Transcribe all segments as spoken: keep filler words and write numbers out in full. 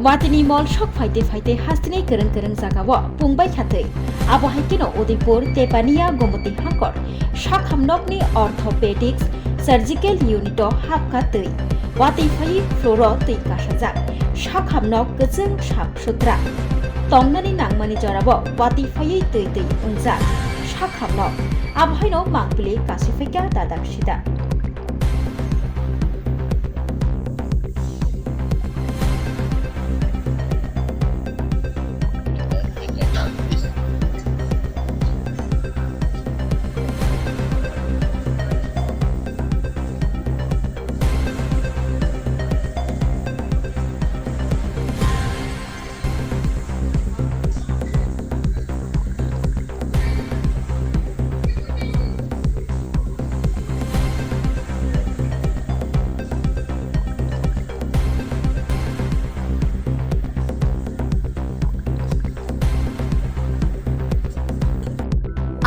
Watini mol sok phaite phaite hasteni kwrwng kwrwng jagao pungbai kha twi. Abo hai kheno Udaipur, Tepania, Gomoti Hangkor sakham nokni orthopedics, surgical unit-o hapkha twi. Watwi phaiwi floor-o twi kasajak. Sakham nok kwchwng sap sutra. Tongnani nangmani jorao watwi phaiwi twi twi wngjak. Sakham nok. Abo haino mangpili kasui phaikha dadak sida.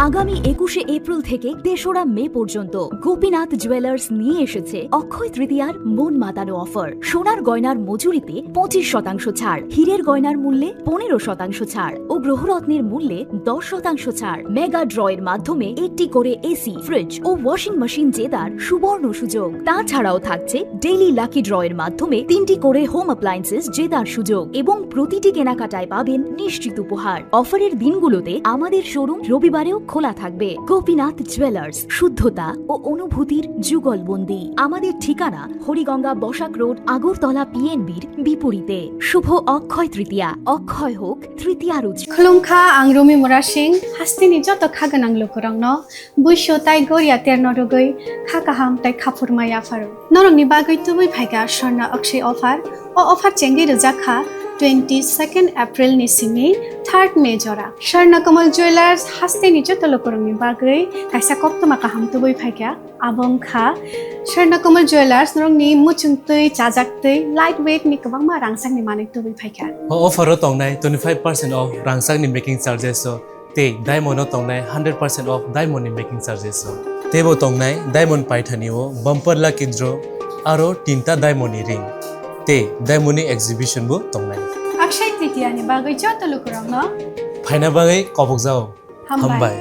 আগামী একুশে এপ্রিল থেকে তেসরা মে পর্যন্ত গোপীনাথ জুয়েলার্স নিয়ে এসেছে অক্ষয় তৃতীয়ার মন মাতানো অফার। সোনার গয়নার মজুরিতে পঁচিশ শতাংশ ছাড়, হীরের গয়নার মূল্যে পনেরো শতাংশ ছাড় ও গ্রহরত্নের মূল্যে দশ শতাংশ ছাড়। মেগা ড্র এর মাধ্যমে একটি করে এসি, ফ্রিজ ও ওয়াশিং মেশিন জেতার সুবর্ণ সুযোগ। তাছাড়াও থাকছে ডেইলি লাকি ড্র এর মাধ্যমে তিনটি করে হোম অ্যাপ্লায়েন্সেস জেতার সুযোগ এবং প্রতিটি কেনাকাটায় পাবেন নিশ্চিত উপহার। অফারের দিনগুলোতে আমাদের শোরুম রবিবারেও খোলা থাকবে। গোপীনাথ জুয়েলার্স, শুদ্ধতা ও অনুভূতির যুগলবন্দি। আমাদের ঠিকানা হরিগঙ্গা বসাক রোড, আগরতলা পিএনবির বিপরীতে। শুভ অক্ষয় তৃতীয়া, অক্ষয় হোক তৃতীয়ার উৎসব। Khulumkha, ang Rumi Murasing, hasteni joto kha gwnang lukurokno buisu tai goria terno rwgwi kha kaham tai khaphurma yapharo. Norokni bagwi tubui phaikha Swarna Akshay offer. O offer chengwi rwjak kha twenty second April ni simi third May jora. Swarna Kamal Jewellers hasteni joto lukurokni bagwi kaisa koktwma kaham tubui phaikha. Abo wngkha Swarna Kamal Jewellers, norokni muchungtwi, chajaktwi, light weight ni kwbangma rangchakni manwi tubui phaikha. O offer o tongnai twenty five percent off rangchakni making charges o, tei diamond o tongnai hundred percent off diamond ni making charges o. Teibo tongnai diamond paithani o bumper lucky draw, aro tinta diamond ni ring, tei diamond ni exhibition bo tongnai. Akshay Tritiya ni bagwi joto lukurokno phaina bagwi kobokjao. Hambai. Hambai.